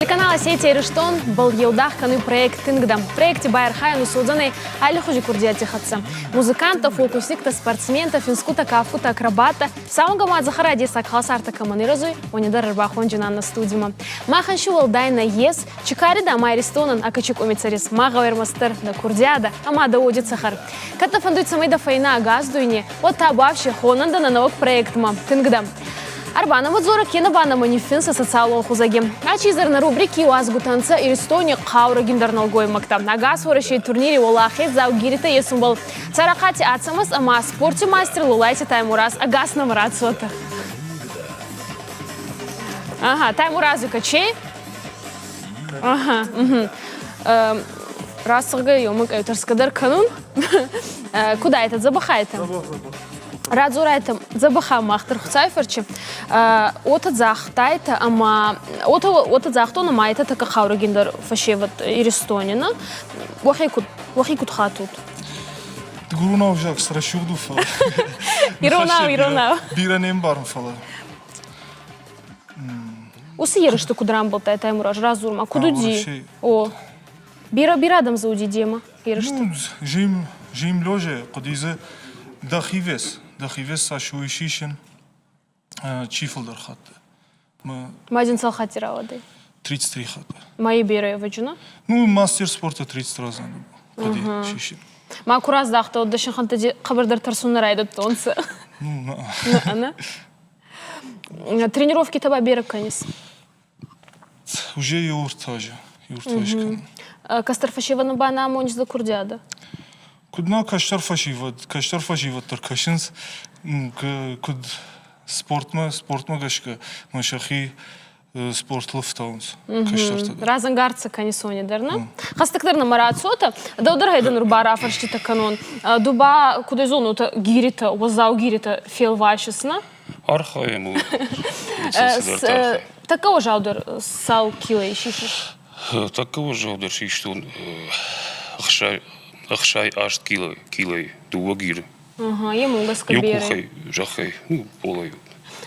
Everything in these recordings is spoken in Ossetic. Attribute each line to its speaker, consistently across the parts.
Speaker 1: Телеканал Осетия Ирыстон был еудах кӕнуй проект «Тынгдӕм». Проекти байархайӕн усодзӕнӕй аллихузи курдиӕтти хӕццӕ. Музыканттӕ, фокусниктӕ, спортсментӕ, финсгутӕ, кафгутӕ, акробаттӕ, сауӕнгӕ ма дзӕхӕра дессаг халсартӕ кӕмӕн ирӕзуй, уони дӕр ӕрбахонджунан нӕ студимӕ. Махӕн си уӕлдай нӕййес, Чикари да ма Иристонӕн акачи къуми цӕрис, ма гъӕуй ӕрмӕстдӕр дӕ курдиадӕ ӕма дӕ уоди цӕхӕр. Кӕд дӕ фӕндуй, цӕмӕй дӕ фӕйнӕ ӕгас дуйне, уӕд табуафси хонӕн дӕ нӕ нӕуӕг проектмӕ «Тынгдӕ». Ӕрбанӕмӕ дзорӕ кенӕ ба нӕмӕ ниффинсӕ социалон хузӕги. Ачи изӕр нӕ рубрики уазгутӕ нцӕ Иристони хъаурӕгиндӕр нӕлгоймӕгтӕ. Ӕгас Уӕрӕсей турнири уӕлахездзау гиритӕ есунбӕл Царахъати Ацӕмӕз ӕма спорти мастер Лолайти Таймураз ӕгас нӕмӕ рацотӕ. Ага, Таймуразу качей. Ага, угу. Рацӕгӕ ёмӕ тӕрсгӕ дӕр кӕнун. Куд айтӕ, дзӕбӕх айтӕ? Радзорайтӕ дзӕбӕх мах дӕр Хуцауи фӕрчи. Уотӕ загътайтӕ ӕма уотӕ уотӕ загътон ӕма айтӕ тӕккӕ хъаурӕгиндӕр фӕсевӕд Иристони, на? Уӕхе куд уӕхе куд хатут?
Speaker 2: Дыгурон ӕвзаг цы рӕсугъд у, фӕлӕ.
Speaker 1: Иронау, иронау.
Speaker 2: Бирӕ не мбарын, фӕлӕ.
Speaker 1: Уыцы ерысты куыд рамбылдтай, Таймураз, радзур-ма, куыд уыди? О, бирӕ бирӕ адӕм дзы уыди демӕ ерысты?
Speaker 2: Ну, жим, жим лёже, хъуыди дзы дӕхи вес, дӕхи вес цас у сисын, чи фылдӕр хатты.
Speaker 1: Мадин цал хатти рауадӕй?
Speaker 2: 33 хатты.
Speaker 1: Майы бирӕ ӕвӕджына?
Speaker 2: Ну, мастер спорта 30 раза хъуыди сисын.
Speaker 1: Ма ку раздахта, дӕсинхӕнтӕ хъӕбӕрдӕр тӕрсун нӕ райдӕдтонцӕ.
Speaker 2: Ну,
Speaker 1: на. Тренировки ба берӕг кӕнис?
Speaker 2: Уже еуртажы, еуртаж кӕнын.
Speaker 1: Кӕстӕр фӕсивӕдӕн ба нӕ амонис дӕ курдиадӕ?
Speaker 2: Куыд нӕ кӕстӕр фӕсивӕд, кӕстӕр фӕсивӕд дӕр кӕсынц, куыд спортмӕ, спортмӕ гӕсгӕ ма сӕхи спортыл ӕфтауынц кӕстӕртӕ дӕр.
Speaker 1: Разӕнгард сӕ кӕнисони дӕр, нӕ? Хӕстӕгдӕр нӕмӕ рацотӕ, дӕу дӕр гъӕйдӕ нур ба рафӕрститӕ кӕнон. Ду ба куд зонутӕ гиритӕ, уӕззау гиритӕ фелвасис, нӕ?
Speaker 3: Архайӕм ыл.
Speaker 1: Тӕккӕ уӕззаудӕр цал килойы сисыс?
Speaker 3: Тӕккӕ уӕззаудӕр систон 68 килойы, дыууӕ гиры.
Speaker 1: Ему гӕсгӕ
Speaker 3: Иу къухӕй, зӕххӕй, ну, полӕй.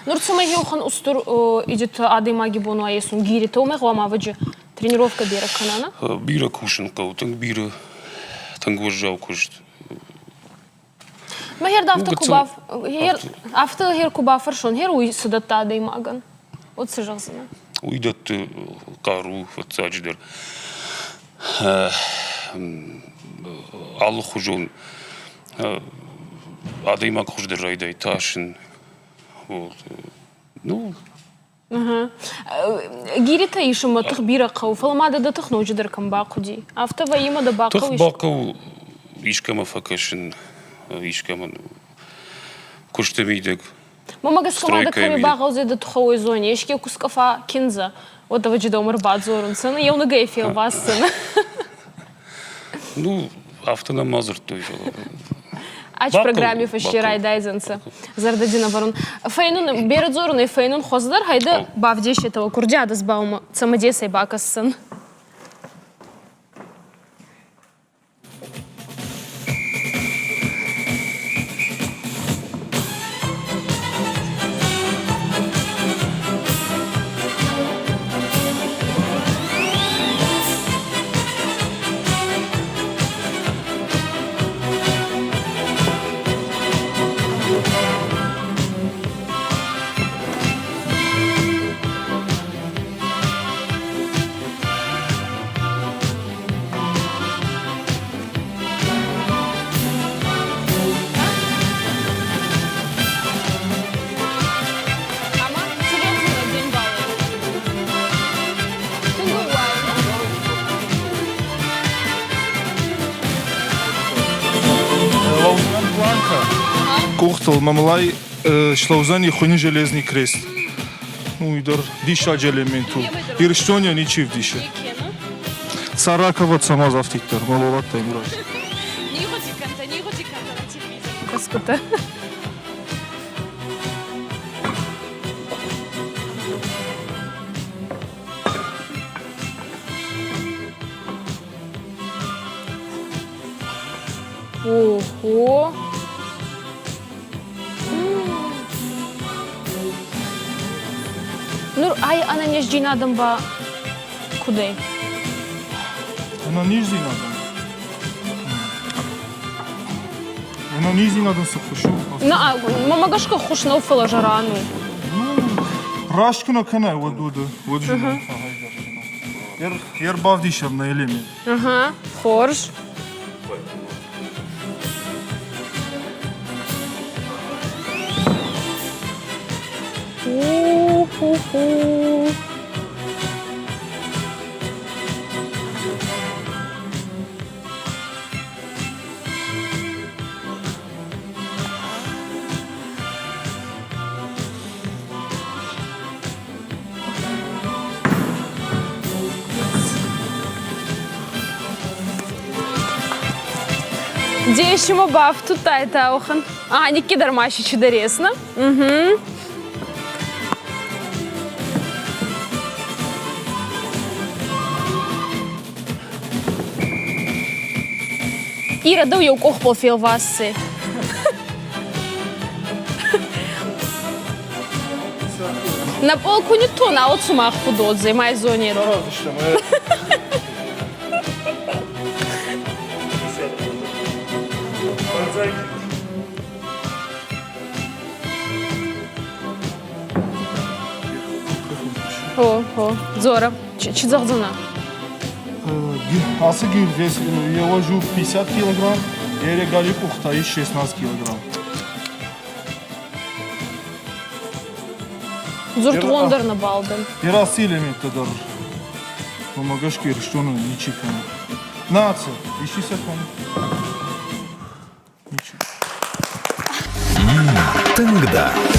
Speaker 1: Нур цымӕ еухан устур идет адӕймаги бон уа есун гиритӕ, уымӕ гъӕуама ӕвӕджи тренировкӕ берӕ кӕна, нӕ?
Speaker 3: Бирӕ кусын хъӕуы, тынг бирӕ, тынг уӕззау куыст.
Speaker 1: Мӕ херд афтӕ куы баф... Афтӕ хер куы бафӕрсон, хер уый цы дӕтты адӕймагӕн? Уӕд цы зӕгъдзынӕ?
Speaker 3: Уый дӕтты хъару, фыццаджыдӕр. Алыхуызон адӕймаг хуыздӕр райдай тасын. Вот. Ну,
Speaker 1: Гиритӕ исынмӕ тых бирӕ хъӕуы, фӕлӕ ма дӕ дӕ тых ноджыдӕр кӕм бахъуыди? Афтӕ вӕййы ӕмӕ дӕ бахъӕуы
Speaker 3: Тых бахъӕуы искӕмӕ фӕкӕсын, искӕмӕн куысты мидӕг.
Speaker 1: Мӕмӕ гӕсгӕ ма дӕ кӕми багъӕудзӕй дӕ тухӕуой зони, еске ку скъӕфа киндзӕ, уӕд ӕвӕджи дӕумӕ ӕрбадзорунцӕ, еунӕгӕй фелвасдзӕнӕ.
Speaker 3: Ну, афтӕ нӕма дзырдтой, фӕлӕ
Speaker 1: Ач программе фӕсте райдайдзӕнцӕ. Зӕрдӕ дин ӕвӕрун. Фӕйнун, берӕ дзорунӕй фӕйнун хуӕздӕр хайдӕ бавдесетӕ курдиадӕс баумӕ цӕмӕдесӕй бакӕсдзӕн.
Speaker 2: Лаузан планка. Къухтыл мамлай слӕудзӕни хуыйны железный крест. Ну, дӕр диссаджы элемент у. Ирыстонӕн ничи вдисы. Саракова цӕмӕ афтиддӕр, Малолат Таймураз.
Speaker 1: Каскута. Ого! Нур ай ӕнӕнездзийнадӕн ба? Куыдӕй?
Speaker 2: Ӕнӕниздзинадӕн. Ӕнӕниздзинадӕн цы ххуыс у?
Speaker 1: На, мӕмӕ гӕсгӕ ххуыс нӕу, фӕлӕ зӕран у.
Speaker 2: Раст куы нӕ кӕнай, уӕд уӕд уӕд зын у. Ӕрбавдисӕм нӕ элемент.
Speaker 1: Ага, хорз. У-ху-ху. Дещимо бафтутай таухан. А, Никидар маще чудесно. Угу. Ира, дӕу еу къохбол фелвассе. На полку не то, на вот сумах худодзе, май зоне. О, о, Зора, чи дзӕгъдзынӕ?
Speaker 2: Ацы гир вес я вожу 50 килограмм, я регали къухта и 16 килограмм.
Speaker 1: Дзурдгъон дӕр нӕ балдӕн.
Speaker 2: Ира элементте дӕр уымӕ гӕсгӕ Ирыстоны ничи кӕны. Наци, исчи сӕ кӕны? Ничи.
Speaker 4: Тынг дӕ.